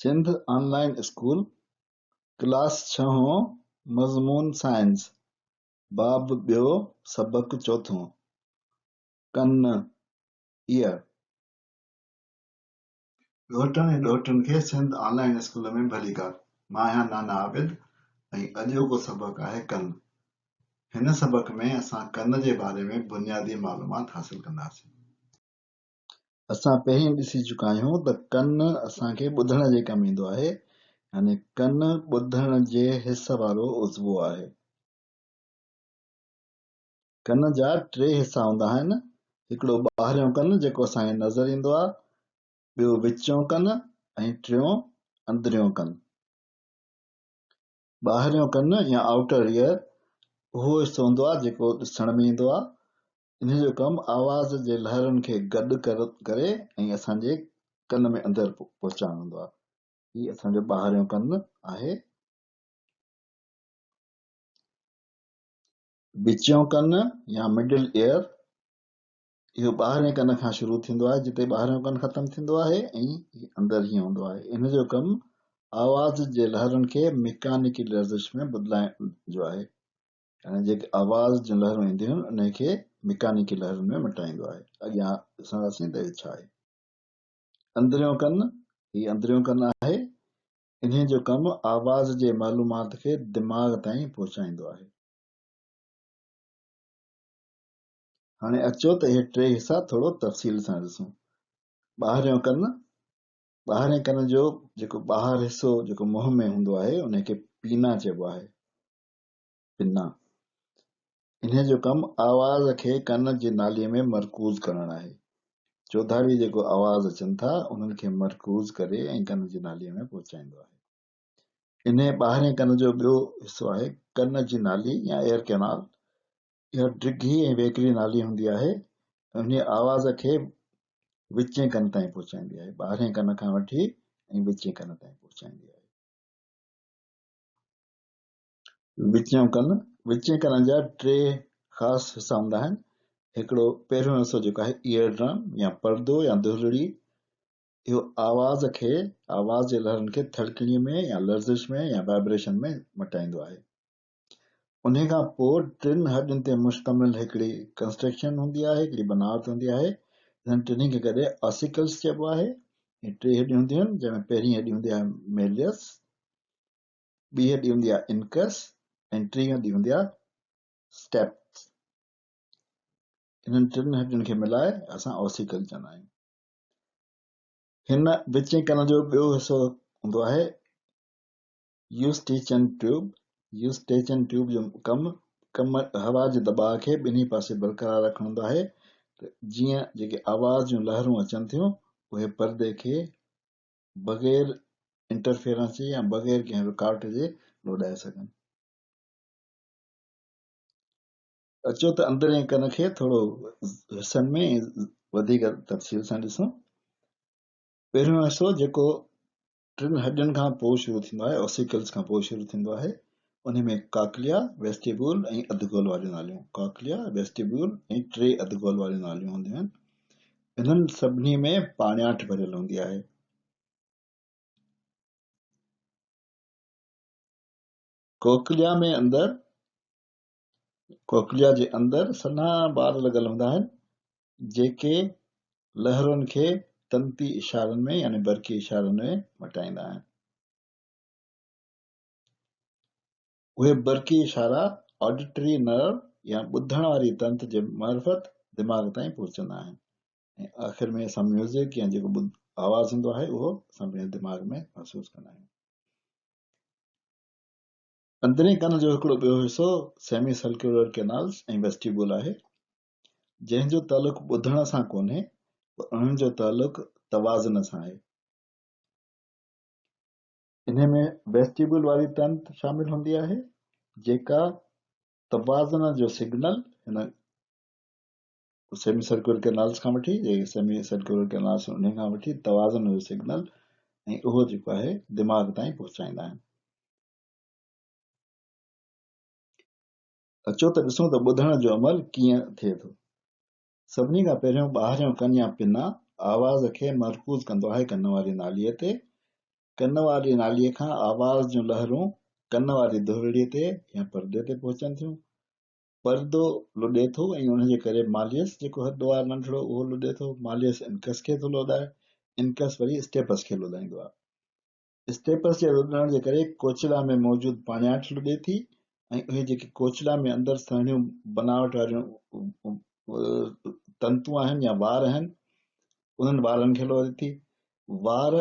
سنڌ آن line school, class ڇهون، مضمون science, باب ٻيو، سبق چوٿون، ڪن، Ear. ڏوهٽن ۽ ڏوهٽين کي سنڌ آن لائين اسڪول ۾ ڀليڪار. مان آهيان نانا عابد ۽ اڄوڪو سبق آهي ڪن. هن سبق ۾ اسان ڪن جي باري ۾ بنيادي معلومات حاصل ڪنداسين. اسان پهرين ڏسي چڪا آهيون ته ڪن اسان کي ٻڌڻ جي ڪم ايندو آهي يعني ڪن ٻڌڻ جي حس وارو عضوو آهي. ڪن جا ٽي حصا هوندا آهن، هڪڙو ٻاهريون ڪن جيڪو اسان کي نظر ايندو آهي، ٻيو وچون ڪن ۽ ٽيون اندريون ڪن. ٻاهريون ڪن يا آئوٽر ايئر اهو حصو هوندو آهي جيڪو ڏسڻ ۾ ايندو آهي. انهي جو ڪم آواز جي لهرن کي گڏ ڪري ۽ اسان جي ڪن ۾ اندر پهچائڻ هوندو آهي. هي اسان جو ٻاهريون ڪن آهي. وچيون ڪن يا مڊل ايئر اهو ٻاهرين ڪن کان شروع ٿيندو آهي جتي ٻاهريون ڪن ختم ٿيندو آهي ۽ اندر هيئن هوندو آهي. ان جو ڪم آواز جي لهرن کي ميڪانيڪي لرزش ۾ بدلائڻ جو آهي. يعني جيڪي آواز جون لهرون اينديون آهن انهن کي ميڪانيڪي لهرن ۾ مٽائيندو آهي. اڳيان ڏسنداسين ته اهو ڇا آهي. اندريون ڪن، هي اندريون ڪن آهي. انهي جو ڪم آواز جي معلومات کي دماغ تائين پهچائيندو آهي. هاڻي اچو ته اهي ٽي حصا ٿورو تفصيل سان ڏسون. ٻاهريون ڪن، ٻاهرين ڪن جو جيڪو ٻاهر حصو جيڪو منهن ۾ هوندو آهي انهي کي پينا چئبو آهي. پنا. انهيء جو ڪم آواز کي ڪن جي ناليء ۾ مرڪوز ڪرڻ آهي. چوڌاري جيڪو آواز اچن ٿا، انهن کي مرڪوز ڪري ۽ ڪن جي ناليء ۾ پهچائيندو آهي. انهيء ٻاهرئين ڪن جو ٻيو حصو آهي ڪن جي نالي يا ايئر ڪينال. اها ڊگهي ۽ ويڪري نالي هوندي آهي ۽ انهيء آواز کي وچين ڪن تائين پهچائيندي آهي. ٻاهرئين ڪن کان وٺي ۽ وچين ڪن تائين پهچائيندي آهي. وچيون ڪن، وچين ڪن جا ٽي خاص حصا هوندا آهن. هڪڙو پهريون حصو جيڪو آهي ايئر ڊرم يا پردو يا دهلڙي، اهو آواز کي آواز جي لهرن کي ٿڙڪڻي ۾ يا لرزش ۾ يا وائبريشن ۾ مٽائيندو آهي. انهي کان پوء ٽن هڏين تي مشتمل هڪڙي ڪنسٽرڪشن هوندي آهي، هڪڙي بناوت هوندي آهي. انهن ٽنهي کي گڏي آسيڪلز چئبو آهي. هي ٽي هڏيون هونديون آهن، جنهن ۾ پهرين هڏي هوندي آهي ميليس، ٻي هڏي هوندي آهي انڪس ۽ ٽين هڏي هوندي آهي اسٽيپس. انهن ٽن هڏين کي ملائي اسان اوسيڪل چوندا آهيون. هن وچين ڪن جو ٻيو حصو هوندو آهي يوسٽيچن ٽيوب. يوسٽيچن ٽيوب جو ڪم ڪم هوا جي دٻاء کي ٻنهي پاسي برقرار رکڻ هوندو آهي ته جيئن جيڪي آواز جون لهرون اچن ٿيون اهي پردي کي بغير انٽرفيئرنس جي يا بغير ڪنهن رڪاوٽ جي لوڏائي سگهن. اچو ته اندرين ڪن کي ٿورو حصن ۾ وڌيڪ تفصيل سان ڏسون. پهريون حصو جيڪو ٽن هڏين کان پوء شروع ٿيندو آهي، اوسيڪلز کان پوء شروع ٿيندو آهي، انهي ۾ ڪاڪليا، ويسٽيبيول ۽ اڌگول واريون ناليون، ڪاڪليا، ويسٽيبيول ۽ ٽي اڌگول واريون ناليون هونديون آهن. انهن سڀني ۾ پاڻياٺ ڀريل هوندي آهي. ڪوڪليا ۾ اندر ڪوڪليا جي اندر سنها وار لڳل هوندا آهن، جيڪي لهرن کي تنتي اشارن ۾ يعني برقي اشارن ۾ مٽائيندا آهن. اهي برقي اشارا آڊيٽري نرو يا ٻڌڻ واري تنت جي معرفت دماغ تائين پهچندا آهن ۽ آخر ۾ اسان ميوزڪ يا جيڪو آواز هوندو آهي اهو اسان پنهنجي دماغ ۾ محسوس ڪندا آهيون. اندرين ڪن جو هڪڙو ٻيو حصو سيمي سرڪيولر ڪينالز ۽ ويسٽيبول آهي جنهن جو تعلق ٻڌڻ سان ڪونهي پر انهن جو تعلق توازن سان آهي. انهي ۾ ويسٽيبول واري تنت شامل هوندي آهي، جيڪا توازن جو سگنل هن سيمي سرڪيولر ڪينالز کان وٺي جيڪي سيمي سرڪيولر ڪينالز انهي کان وٺي توازن جو سگنل ۽ اهو جيڪو آهي دماغ تائين پهچائيندا آهن. اچو ته ڏسون ته ٻڌڻ جو عمل ڪيئن ٿئي ٿو. سڀني کان پهريون ٻاهريون ڪن يا پنا آواز کي مرڪوز ڪندو آهي ڪن واري ناليء تي. ڪن واري ناليء کان آواز جون لهرون ڪن واري دهرڙي تي يا پردي تي پهچن ٿيون. پردو لڏي ٿو ۽ ان جي ڪري ماليس جيڪو هڏو آهي ننڍڙو اهو لڏي ٿو. ماليس انڪس کي ٿو لوڏائي. انڪس وري اسٽيپس کي لوڏائيندو آهي. اسٽيپس جي لڏڻ جي ڪري ڪوچلا ۾ موجود پاڻياٺ لڏي ٿي ۽ اهي جيڪي ڪوچلا ۾ اندر سهڻيون بناوٽ واريون تنتون آهن يا وار آهن انهن وارن کي لوڏي ٿي. وار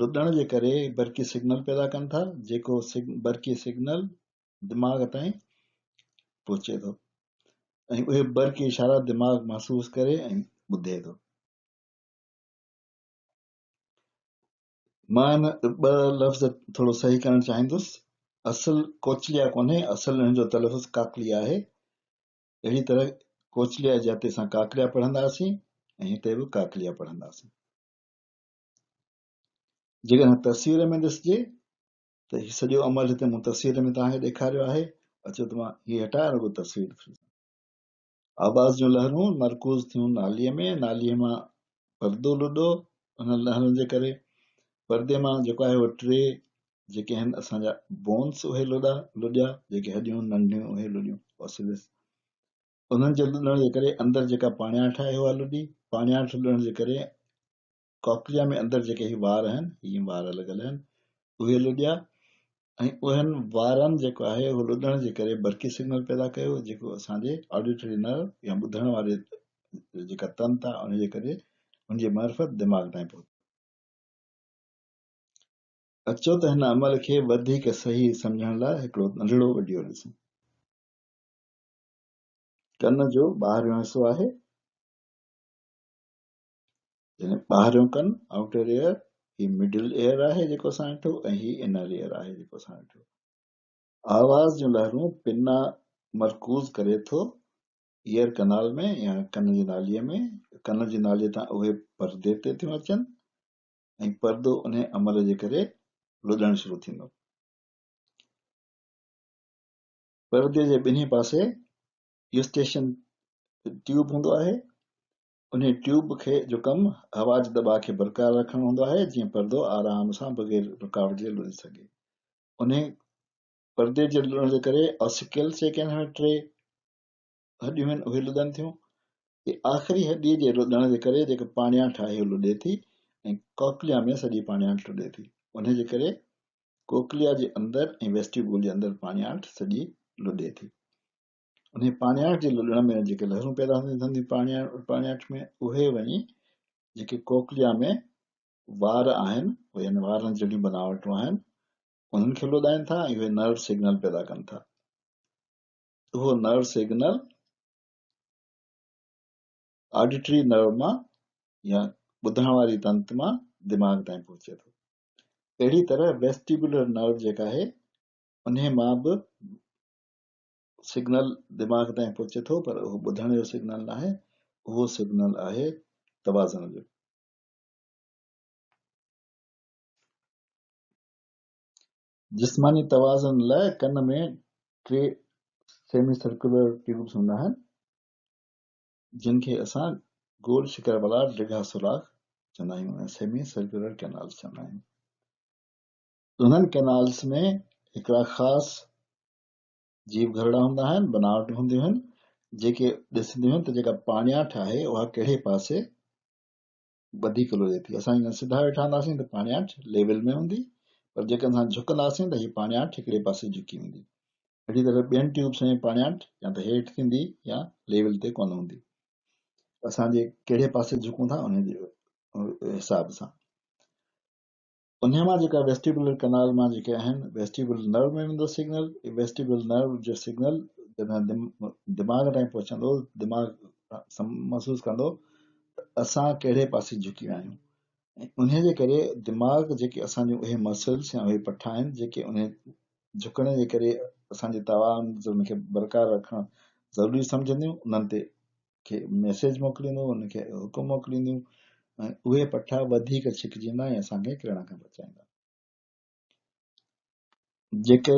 لڏڻ جي ڪري برقي سگنل پيدا ڪن ٿا جيڪو برقي سگنل دماغ تائين پهچي ٿو ۽ اهي برقي اشارا دماغ محسوس ڪري ۽ ٻڌي ٿو. مان ٻه لفظ ٿورو صحيح ڪرڻ چاهيندس. اصل ڪوچليا ڪونهي، اصل ان جو تلفظ ڪاڪليا آهي. اهڙي طرح ڪوچليا جي هتي اسان ڪاڪليا پڙهنداسين ۽ هتي به ڪاڪليا پڙهنداسين. جيڪڏهن تصوير ۾ ڏسجي ته هي سڄو عمل هتي مون تصوير ۾ توهان کي ڏيکاريو آهي. اچو ته مان هي هٽايان رڳو تصوير ڏسو. آواز جون لهرون مرڪوز ٿيون ناليء ۾، ناليء مان پردو لڏو انهن لهرن جي ڪري پردي مان جيڪو آهي اهو ٽي جيڪي آهن اسان جا بونس اهي لڏا لڏيا جيڪي هڏيون ننڍيون اهي لڏيون اوسيلس انهن جي لڏڻ جي ڪري اندر جيڪا پاڻياٺ آهي اها لڏي پاڻياٺ لڏڻ جي ڪري ڪاڪليا ۾ اندر جيڪي هي وار آهن، هي وار لڳل آهن، اهي لڏيا ۽ انهن وارن جيڪو آهي اهو لڏڻ جي ڪري برقي سگنل پيدا ڪيو جيڪو اسان جي آڊيٽري نرو يا ٻڌڻ واري جيڪا تنت آهي ان جي ڪري ان جي معرفت دماغ تائين پهتو. اچو ته هن عمل کي وڌيڪ صحيح سمجهڻ لاء هڪڙو ننڍڙو وڊيو ڏسون. ڪن جو ٻاهريون حصو آهي. يعني ٻاهريون ڪن، Outer Ear، هي مڊل ايئر آهي جيڪو اسان ڏٺو ۽ هي انر ايئر آهي جيڪو اسان ڏٺو. آواز جون لهرون پنا مرڪوز ڪري ٿو ايئر ڪنال ۾ يا ڪن جي ناليء ۾، ڪن جي ناليء تان اهي پردي تي ٿيون اچن ۽ پردو انهي عمل جي ڪري لڏڻ شروع ٿيندو. پردي جي ٻنهي پاسي يوسٽيشن ٽيوب هوندو آهي. انهي ٽيوب کي جو ڪم هوا جي دٻاء کي برقرار رکڻ هوندو آهي جيئن پردو آرام سان بغير رڪاوٽ جي لڙي سگهي. انهي پردي جي لڙڻ جي ڪري آسيڪلز جيڪي آهن ٽي هڏيون آهن اهي لڏن ٿيون. هي آخري هڏي جي لڏڻ جي ڪري جيڪا پاڻياٺ آهي اهو لڏي ٿي ۽ ڪوڪليا ۾ سڄي پاڻياٺ لڏي ٿي. انهي جي ڪري ڪوڪليا جي اندر ۽ ويسٽيبول جي اندر پاڻياٺ سڄي لڏي ٿي. انهي پاڻياٺ جي لڏڻ ۾ جيڪي لهرون پيدا ٿين ٿيون پاڻياٺ ۾ اهي وڃي جيڪي ڪوڪليا ۾ وار آهن يعني وارن جهڙيون بناوٽون آهن انهن کي لڏائين ٿا ۽ اهي نرو سگنل پيدا ڪن ٿا. اهو نرو سگنل آڊيٽري نرو مان يا ٻڌڻ واري تنت مان دماغ تائين پهچي ٿو. اهڙي طرح ويسٽيبولر نرو جيڪا آهي انهي مان به سگنل دماغ تائين پهچي ٿو پر اهو ٻڌڻ جو سگنل ناهي، اهو سگنل آهي توازن جو. جسماني توازن لاء ڪن ۾ ٽي سيمي سرڪيولر ٽيوبس هوندا آهن، جن کي اسان گول شڪل وارا ڊگها سوراخ چوندا آهيون يا سيمي سرڪيولر ڪينالز چوندا آهيون. انهن ڪينالز ۾ هڪڙا خاص جيو گهرڙا هوندا آهن، بناوٽون هونديون آهن، جيڪي ڏسنديون آهن ته جيڪا پاڻياٺ آهي اها ڪهڙي پاسي وڌيڪ لوڏي ٿي. اسان جيڪڏهن سڌا ويٺا هونداسين ته پاڻياٺ ليول ۾ هوندي، پر جيڪڏهن اسان جهڪنداسين ته هي پاڻياٺ هڪڙي پاسي جهڪي ويندي. اهڙي طرح ٻين ٽيوبس ۾ پاڻياٺ يا ته هيٺ ٿيندي يا ليول تي ڪونه هوندي. اسان جي ڪهڙي پاسي جهڪون ٿا ان جي حساب سان. انهيء مان جيڪا ويسٽيبولر ڪئنال مان جيڪي آهن ويسٽيبولر نرو ۾ ويندو سگنل، ويسٽيبولر نرو جو سگنل جڏهن دماغ تائين پهچندو دماغ محسوس ڪندو ته اسان ڪهڙي پاسي جهڪي ويا آهيون ۽ انهيء جي ڪري دماغ جيڪي اسان جون اهي مسلس يا اهي پٺا آهن جيڪي انهي جهڪڻ جي ڪري اسان جي توازن کي برقرار رکڻ ضروري سمجهنديون انهن تي کي ميسيج موڪليندو ان کي حڪم موڪلينديون ۽ اهي پٺا وڌيڪ ڇڪجندا ۽ اسان کي ڪرڻ کان بچائيندا. جيڪي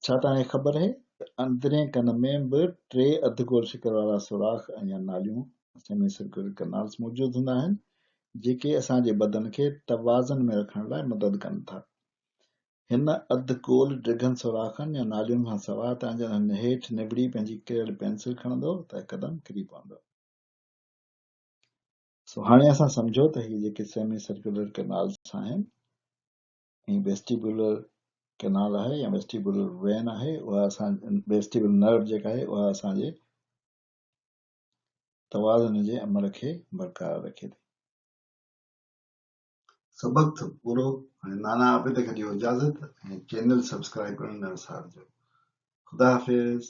ڇا توهان کي خبر آهي ته اندرين ڪن ۾ به ٽي اڌ گول شڪل وارا سوراخ ۽ يا ناليون سيمي سرڪيولر ڪنالز موجود هوندا آهن. جيڪي اسان جي بدن کي توازن ۾ رکڻ لاء مدد ڪن ٿا. هن اڌ گول ڊگهن سوراخن يا نالين کان سواء تان جڏهن هيٺ نوڙي پنهنجي ڪريل پينسل کڻندو ته هڪدم ڪري پوندو. سو هاڻي اسان سمجهو ته هي جيڪي سيمي سرڪيولر ڪئنالز آهن ۽ ويسٽيبيولر ڪئنال آهي يا ويسٽيبيولر وين آهي اها اسان ويسٽيبيولر نرو جيڪا آهي اها اسان جي توازن جي عمل کي برقرار رکي ٿي. سبق ٿيو پورو هاڻي نانا عابد کي ڏيو اجازت ۽ چينل سبسڪرائب ڪرڻ نه وسارجو. خدا حافظ.